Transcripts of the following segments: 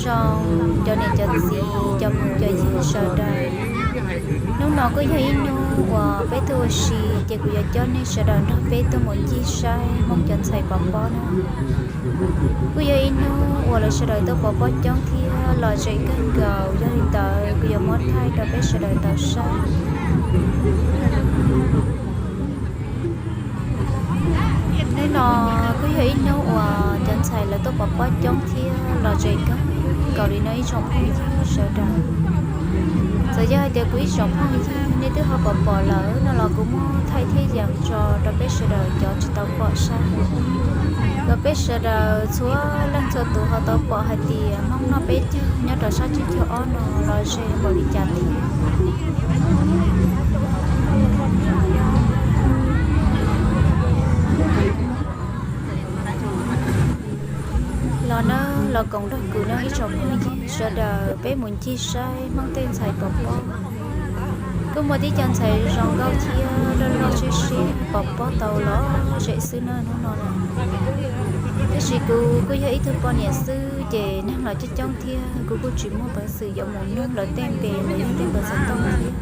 Zoo, cov niam cov txiv, cov phooj cov ywg sawv daws, hnub no kuj yog ib hnub uas peb tuaj ua si, ces kuv yuav coj nej sawv daws nrog peb tuaj mus ncig saib Hmoob cov ntxhais pov pob na. Kuj yog ib hnub uas lawv sawv daws tuaj pov pob coob thiab lom zem kawg nkaus, yog li ntawd kuv yuav muab thaij rau peb sawv daws tau saib. Hnub no kuj yog ib hnub uas cov ntxhais lawv tuaj pov pob coob thiab lom zem kawg nkaus li no ib tsoom phooj ywg sawv daws. Txawm yog hais tias kuv ib tsoom phooj ywg nej twb ho pom pom lawm no los kuv muab thaij thiab yees tso rau peb sawv daws cov tsis tau pom saib, kom peb sawv daws txhua leej txhua tus ho tau pom hais tias Hmoob noj peb caug nyob rau sab tsib caug ob no lom zem npaum li cas thiab. Los nawb, los koom nrog kuv nawb ib tsoom phooj ywg sawv daws, peb mus ncig saib Hmoob tej ntxhais pov pob. Kuj muaj tib co ntxhais zoo nkauj thiab loj loj siab siab pov pob tau lom zem xwb na hnub no na. Tab sis kuv kuj yog ib tug poj niam xwb ces neeg los coob coob thiab kuv kuj tsis muaj peev xwm yuav mus nug lawv tej npe los yog tej npe xov tooj thiab.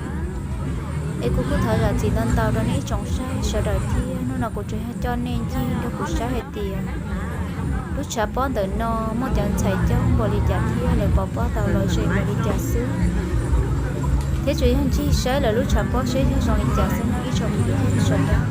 Es kuv kuj thov zam txim ntau ntau rau nej ib tsoom saib sawv daws thiab, hnub no kuv tsuas yog coj nej ncig nrog kuv saib hais tias lub tshav pob ntawm no muaj cov ntxhais coob npaum li cas thiab lawv pov pob tau lom zem npaum li cas xwb, thiab tsuas yog ncig saib lawv lub tshav pob seb yog zoo li cas xwb no ib tsoom phooj ywg sawv daws.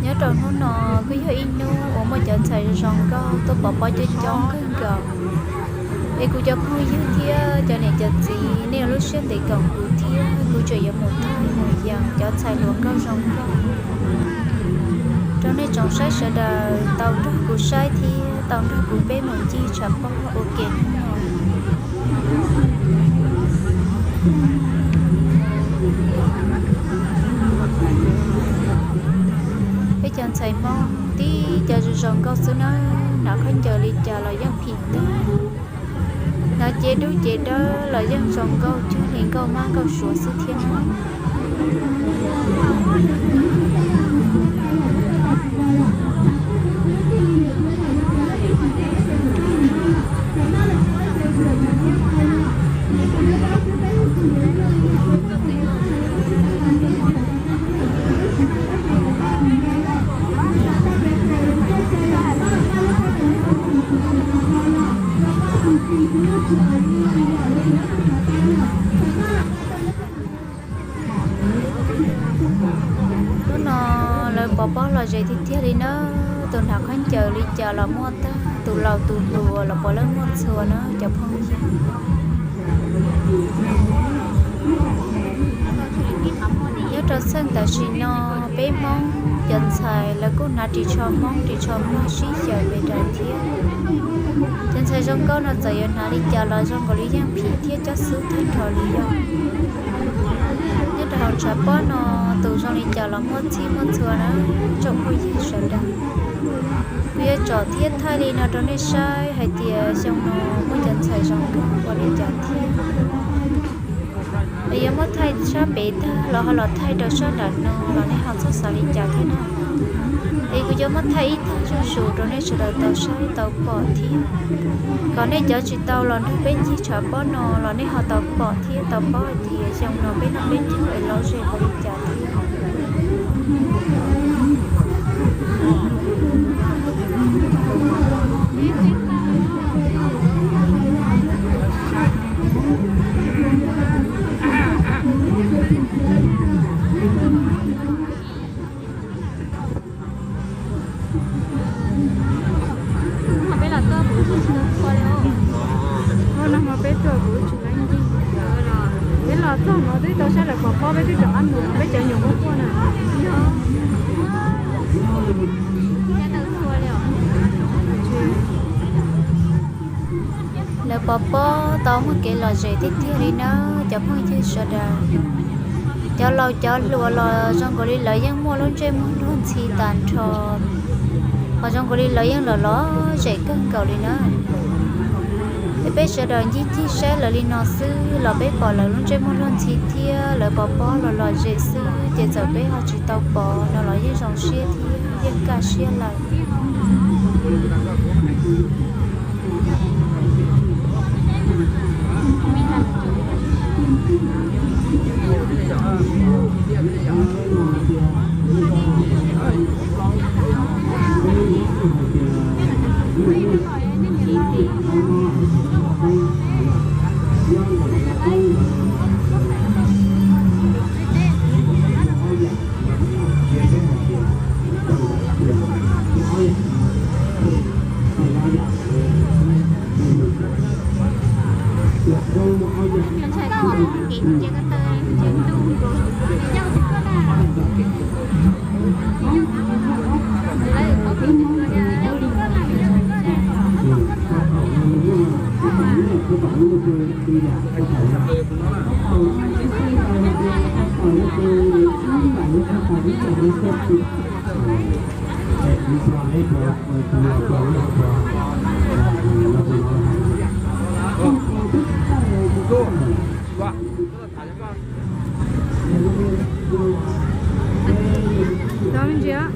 Nyob rau hnub no kuj yog ib hnub uas muaj cov ntxhais zoo nkauj tuaj pov pob coob coob kawg nkaus. Es kuv cov phooj ywg thiab cov niam cov txiv, nej ua lub siab ntev koom kuv thiab kuv tseem yuav mus thaij mus yees cov ntxhais hluas nkauj zoo nkauj rau nej tsoom saib sawv daws tau nrog kuv saib thiab tau nrog kuv peb mus ncig tshav pob ua ke hnub no. Peb cov ntxhais Hmoob tib co zoo zoo nkauj xwb na, hnav khaub ncaws li cas los yeej phim tag, hnav cev dub cev dawb los yeej zoo nkauj cuag li nkauj mab nkauj suav xwb thiab na. Hnub no lawv pov pob lom zem tiag tiag li na, tus hnav khaub ncaws li cas los muaj tag, tus laus tus hluas los puav leej muaj txhua na cov phooj ywg. Nyob rau txheej tam sim no peb Hmoob cov ntxhais lawv kuj hnav ris tsho Hmoob ris tsho Nplog sib xyaw me ras thiab. Cov ntxhais zoo nkauj no txawm yuav hnav li cas los zoo nkaus li yeej phim thiab cob xub tag nrho li yog. Nyob rau hauv tshav pob no tus zoo li cas los muaj txhij muaj txhua na tsoom phooj ywg sawv daws. Kuv yuav tsom thiab thaij li no rau nej saib hais tias xyoo no muaj cov ntxhais zoo nkauj ua li cas thiab. Es yuav muab thaij sab pem tag los ho los thaij rau sab nram no los nej ho txhob xav li cas thiab na. Es kuv yuav muab thaij ib tag zuj zus rau nej sawv daws tau saib tau pom thiab, kom nej cov tsis tau los nrog peb ncig tshav pob no los nej ho tau pom thiab tau paub hais tias xyoo no peb noj peb caug es lom zem npaum li cas thiab. Peb los tuaj kuv tsis tau txhua li. Hnub no peb tuaj kuv tsis tau ncig. Peb los txog no twb tau saib lawv pov pob, peb twb rov qab mus, peb cov nyuam quaj quaj na. Lawv pov pob tau muaj kev lom zem tiag tiag li na cov phooj ywg sawv daws. Cov laus cov hluas los zoo nkaus li lawv yeej muaj lub ntsej muag luag ntxhi tas nrho, ho zoo nkaus li lawv yeej lom lom zem kawg nkaus li na. Es peb sawv daws ncig ncig saib lawv li no xwb los peb pom lawv lub ntsej muag luag ntxhi thiab lawv pov pob los lom zem xwb, ces txawm peb ho tsis tau pom no los yeej zoo siab thiab yeej kaj siab lawm. Tau me ntsis.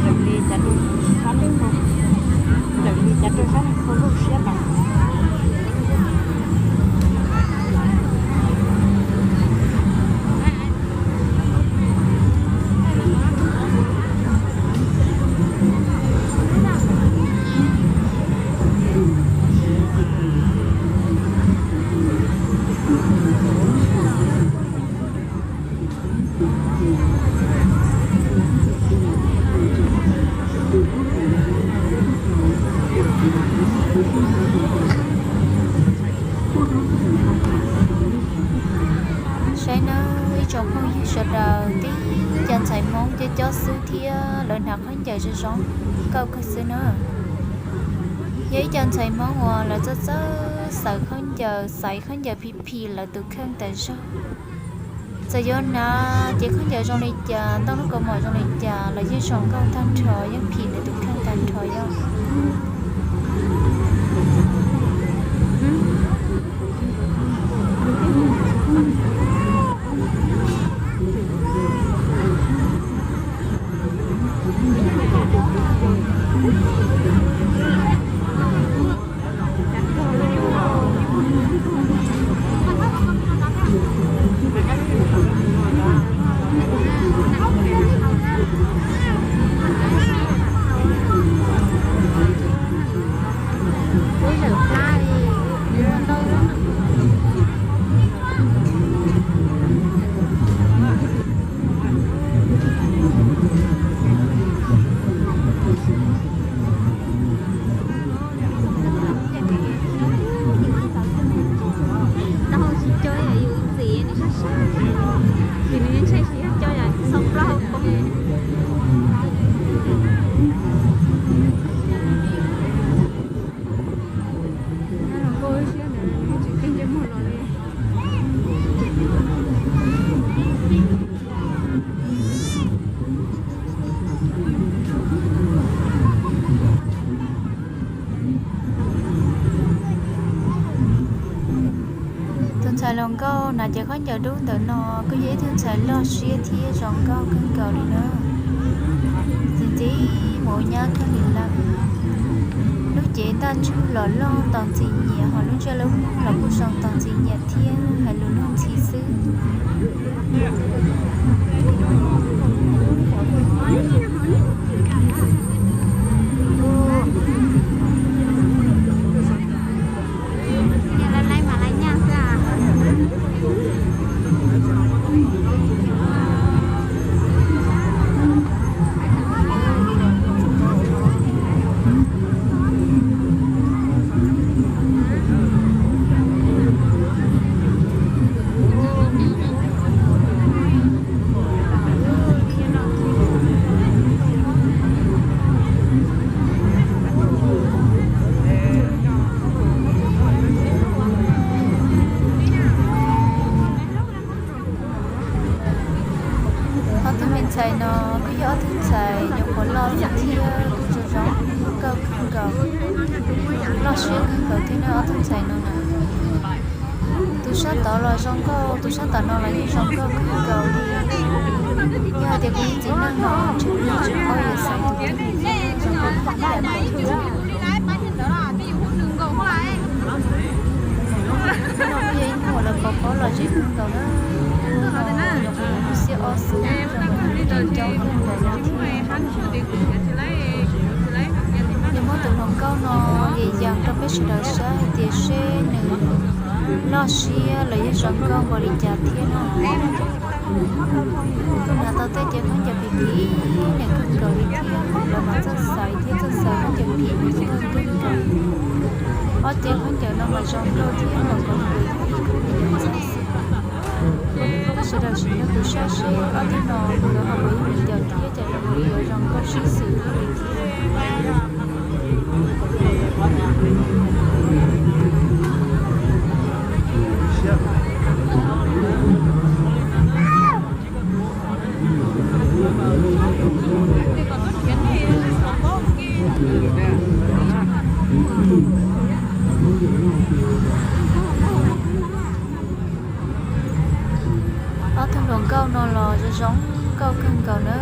Lawv li cas rau sab no, lawv li cas rau sab no, kho lub siab tas. cob xwb thiab lawv hnav khaub ncaws zoo zoo nkauj kawg xwb na. Yog ib co ntxhais Hmoob uas lawv txawj txawj xaiv khaub ncaws, xaiv khaub ncaws phim phim lawv tus kheej tas zog. Txawm yuav hnav ces khaub ncaws zoo li cas, ntaub lub kaus mom zoo li cas los yeej zoo nkauj tag nrho, yeej phim lawv tus kheej tag nrho yog. Tau tsis coj yus txiv nws sab sab, ces nws ntshai tsis yog coj yus xau plaub hau poob. Nkauj siab ntawd nws tsis keej ntsej muag los li. Tus ntxhais hluas nkauj hnav cev khaub ncaws dub ntawm no kuj yog ib tug ntxhais loj siab thiab zoo nkauj kawg nkaus li na. Txiv ntxim mus nyab kawg li lawm. Lub cev ntaj ntsug los loj tos ntxim nyiam, ho lub ntsej lub muag los kuj zoo tos ntxim nyiam thiab hais lus luag ntxhi xwb. Ob tug me ntxhais no kuj yog ob tug ntxhais nyuam qhuav loj thiab kuj zoo zoo nkauj kawg nkaus, loj siab kawg nkaus thiab na ob tug ntxhais no na. Tus sab tod los zoo nkauj, tus sab tom no los yeej zoo nkauj kawg nkaus li. Yog hais tias kuv txiv neej no ntshe kuv tsis paub yuav xaiv tus twg li thiab, zoo nkauj kawg nkaus. Hnub no kuj yog ib hnub uas lawv pov pob los zem kawg nkaus na. Hnub no nyuam qhuav yog hnub xiab ob xwb, zoo nkauj kawg nkaus li thiab. Yog muab tus hluas nkauj no yees yees rau peb sawv daws saib hais tias seb nws loj siab los yog zoo nkauj npaum li cas thiab no. Kuj hnav tau tej cev khaub ncaws phim phim nws kawg nkaus li thiab, lawv mas txawj xaiv thiab txawj xaiv khaub ncaws phim nws kawg nkaus. Ob cev khaub ncaws no mas zoo nkauj thiab los nkaus nkaus ib khub me nyuam ntxhais xwb. Sawv daws sim nrog kuv saib seb ob tug no nkawd ho puas yog me caum thiab cas yuav zoo nkauj sib xws li thiab. Ob tug hluas nkauj no los zoo zoo nkauj kawg nkaus na,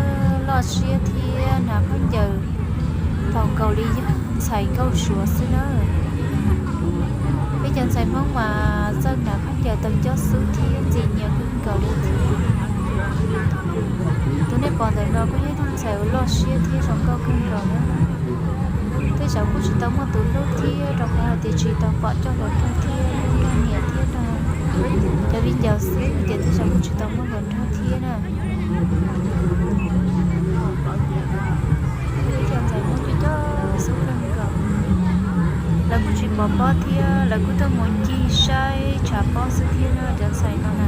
loj siab thiab hnav khaub ncaws thaum nkaus li yog ntxhais nkauj Suav xwb na. Peb cov ntxhais Hmoob mas txawj hnav khaub ncaws tau cob xub thiab ntxim nyiam kawg nkaus li thiab. Tus nej pom ntawm no kuj yog ib tug ntxhais uas loj siab thiab zoo nkauj kawg nkaus na. Tej zaum kuj tsis tau muaj tus hlub thiab rau qhov hais tias tsis tau pom coj los nrog thiab nrog niam thiab nrog cov viv ncaus xwb ces tej zaum kuj tsis tau muaj los nrog thiab na. Ib co ntxhais Hmoob coj coj xub kawg nkaus, lawv kuj tsis pov pob thiab lawv kuj tuaj mus ncig saib tshav pob xwb thiab na cov ntxhais no na.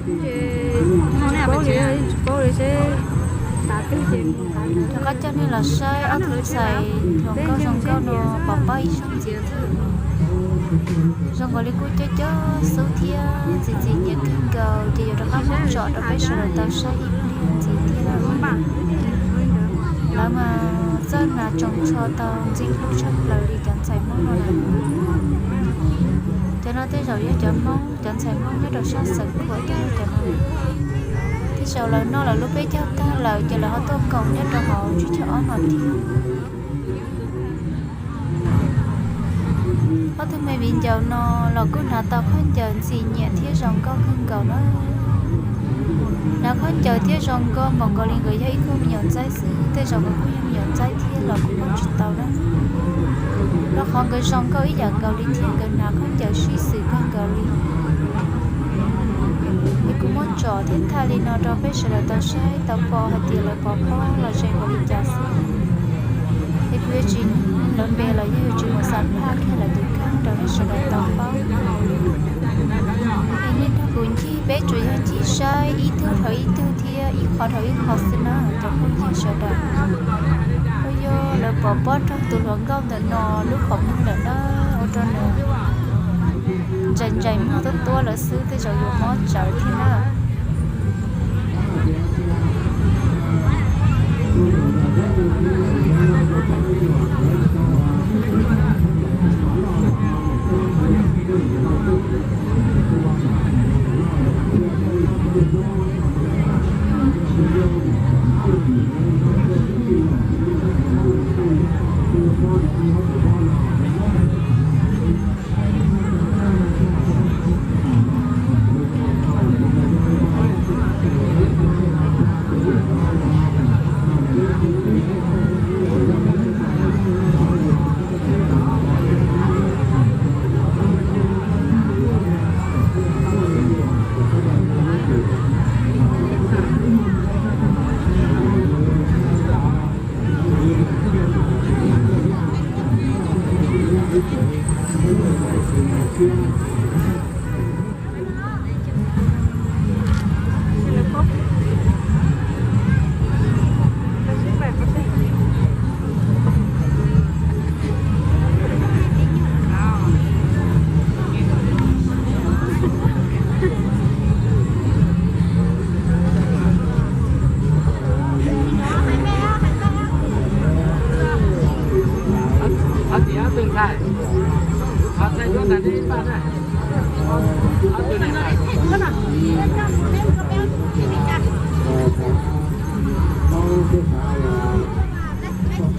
Rov qab coj nej los saib ob tug ntxhais hluas nkauj zoo nkauj no pov pob ib zaug ntxiv thiab. Zoo nkaus li kuj coob coob xub thiab ntxim ntxim nyiam kawg nkaus, ces yuav rov qab muab tsom rau peb sawv daws tau saib ib pliag ntxiv thiab. Lawv mas txawj hnav tsoos tsho tau ntxim hlub tshaj plaws li cov ntxhais Hmoob no lawm. Cov no tej zaum yog cov Hmoob, cov ntxhais Hmoob nyob rau sab xeev Khuam tuaj cov no. Tej zaum lawv noj lawv lub peb caug tag lawm ces lawv ho tuaj koom nyob rau hauv tsib caug ob no thiab. Ob tug me viv ncaus no los kuj hnav tau khaub ncaws ntxim nyiam thiab zoo nkauj kawg nkaus na. Hnav khaub ncaws thiab zoo nkauj npaum nkaus li nkawd yog ib khub me nyuam ntxaib xwb, tej zaum nkawd kuj yog me nyuam ntxaib thiab los kuj paub tsis tau na. Rau qhov nkawd zoo nkauj ib yam nkaus li thiab nkawd hnav khaub ncaws sib xws kawg nkaus li. Es kuv muab tsom thiab thaij li no rau peb sawv daws tau saib tau pom hais tias lawv pov pob los ze npaum li cas xwb. Es kuv yuav tsis nug lawv npe los yog yuav tsis mus xam phaj kiag lawv tus kheej rau nej sawv daws tau paub. Es nej nrog kuv ncig, peb tsuas yog ncig saib ib tug dhau ib tug thiab ib qho dhau ib qho xwb na cov phooj ywg sawv daws. Ua yog lawv pov pob rau tus hluas nkauj ntawm no lub qhov muag lawm na, ua rau nws ntsais ntsais muag tuab tuab lawm xwb, tej zaum yuav mob tsawv thiab na.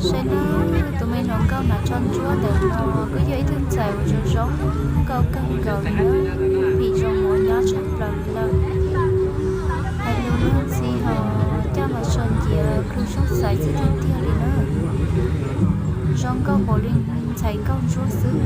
Saib nawb, tus me hluas nkauj hnav tsho ntsuab ntawm no kuj yog ib tug ntxhais uas zoo zoo nkauj kawg nkaus li, phim zoo mus nyob tshaj plaws li lawm. Hais lus luag ntxhi ho coj los so nciav khuj soob xaiv txij tiag tiag li na. Zoo nkauj npaum li ntxhais nkauj ntsuab xwb.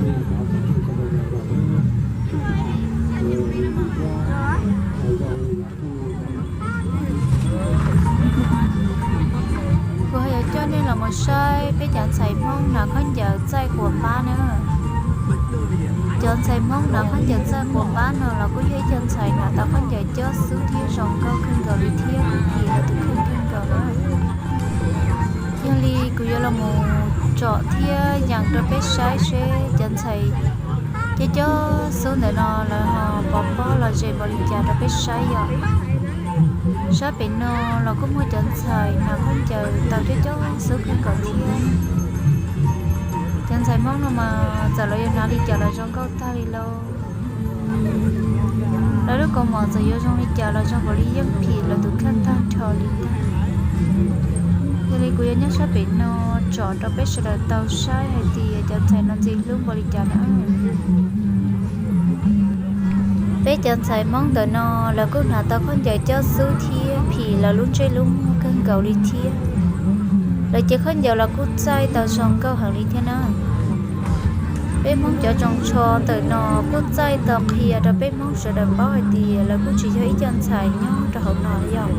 Kuv ho yuav coj nej los mus saib peb cov ntxhais Hmoob hnav khaub ncaws txaij quas pab na. Cov ntxhais Hmoob hnav khaub ncaws txaij quas pab no los kuj yog ib co ntxhais hnav tau khaub ncaws cob xub thiab zoo nkauj kawg nkaus li thiab kuj phim lawv tus kheej kawg nkaus na. Yog li kuv yuav los mus tsom thiab yees rau peb saib seb cov ntxhais cob cob xub ntawm no lawv ho pov pob los ze npaum li cas rau peb saib yom. Sab pem no los kuj muaj cov ntxhais hnav khaub ncaws tau cob cob xub kawg nkaus thiab. Cov ntxhais Hmoob no mas txawm lawv yuav hnav li cas los zoo nkauj tag li lauj. Lawv lub kaus mom txawm yuav zoo li cas los zoo nkaus li yeej phim lawv tus kheej tag nrho li ntag. Yog li kuv yuav nyob sab pem no tsom rau peb sawv daws tau saib hais tias cov ntxhais no ntxim hlub npaum li cas na. Peb cov ntxhais Hmoob ntawm no lawv kuj hnav tau khaub ncaws cob xub thiab phim lawv lub ntsej lub muag kawg nkaus li thiab. Lawv cev khaub ncaws los kuj txaij tau zoo nkauj heev li thiab na. Peb Hmoob cov tsoos tsho ntawm no kuj txaij tau qhia rau peb Hmoob sawv daws paub hais tias lawv kuj tsis yog ib co ntxhais nyob rau hauv no li yom.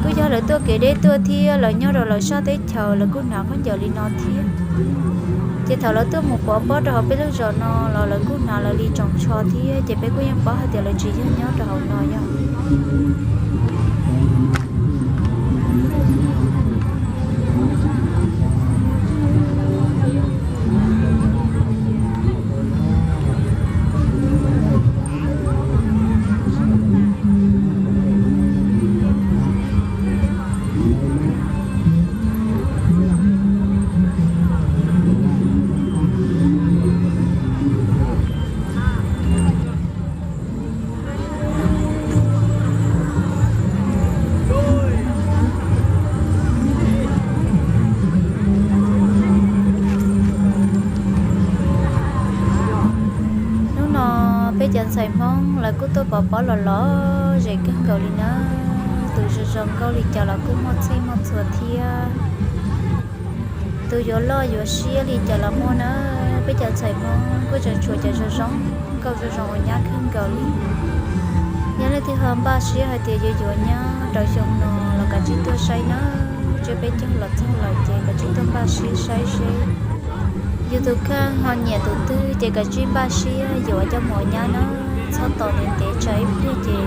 Kuj yog lawv tuaj kev deb tuaj thiab lawv nyob rau lawv sab teb chaws lawv kuj hnav khaub ncaws li no thiab. Ces thaum lawv tuaj mus pov pob rau hauv peb lub zos no los lawv kuj hnav lawv li tsoos tsho thiab, ces peb kuj yeej paub hais tias lawv tsis yog nyob rau hauv no yom. Hnub no peb cov ntxhais Hmoob lawv kuj tuaj pov pob los lom zem kawg nkaus li nawb. Tus zoo zoo nkauj li cas los kuj muaj txhij muaj txhua thiab. Tus yuav loj yuav siab li cas los muaj nawb. Peb cov ntxhais Hmoob kuj tseem tshuav cov zoo zoo nkauj zoo zoo uas nyab kawg nkaus li. Yog leej twg ho npaj siab hais tias yuav yuav nyab rau xyoo no los kav tsij tuaj saib nawb. Tsiab peb caug los txog lawm ces kav tsij tuaj npaj siab saib seb yus tus kheej ho nyiam tus twg ces kav tsij npaj siab yuav coj mus ua nyab nawb. Txhob tos ntev ntev tsam ib pliag ces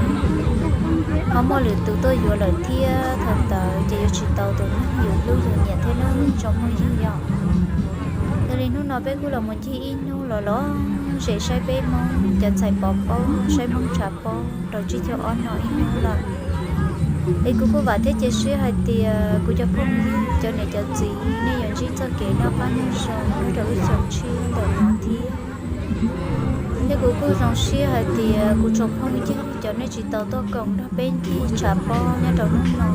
ho muaj lwm tus tuaj yuav lawm thiab thaum ntawd ces yuav tsis tau tus neeg yus hlub yus nyiam thiab nawb tsoom phooj ywg yom. Yog li hnub no peb kuj los mus ncig ib hnub los lom zem saib peb Hmoob cov ntxhais pov pob, saib Hmoob tshav pob rau tsib caug ob no ib hnub lawm. Es kuv kuj vam thiab cia siab hais tias kuv cov phooj ywg cov niam cov txiv nej yuav ntsib txoj kev noj qab nyob zoo nyob rau lub xyoo tshiab ntawm no thiab. Thiab kuv kuj zoo siab hais tias kuv tsoom phooj ywg cov nej tsis tau tuaj koom nrog peb ncig tshav pob nyob rau hnub no,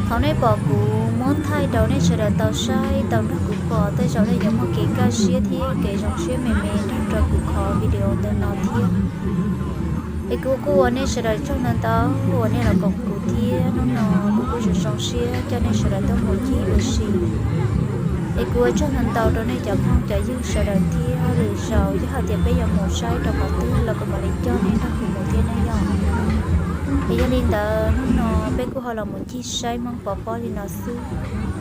thaum nej pom kuv muab thaij rau nej sawv daws tau saib tau nrog kuv pom, tej zaum nej yuav muaj kev kaj siab thiab kev zoo siab me me nrog rau kuv qhov video ntawm no thiab. Es kuv kuj ua nej sawv daws tsaug ntau ntau uas nej los koom kuv thiab. Hnub no kuv kuj zoo zoo siab coj nej sawv daws tuaj mus ncig ua si. Es kuv ua tsaug ntau ntau rau nej cov phooj cov ywg sawv daws thiab. Lwm zaus yog hais tias peb yuav mus saib rau qhov twg los kuv mam li coj nej nrog kuv mus thiab nawb yom. Es yog li ntawd hnub no peb kuj ho los mus ncig saib Hmoob pov pob li no xwb.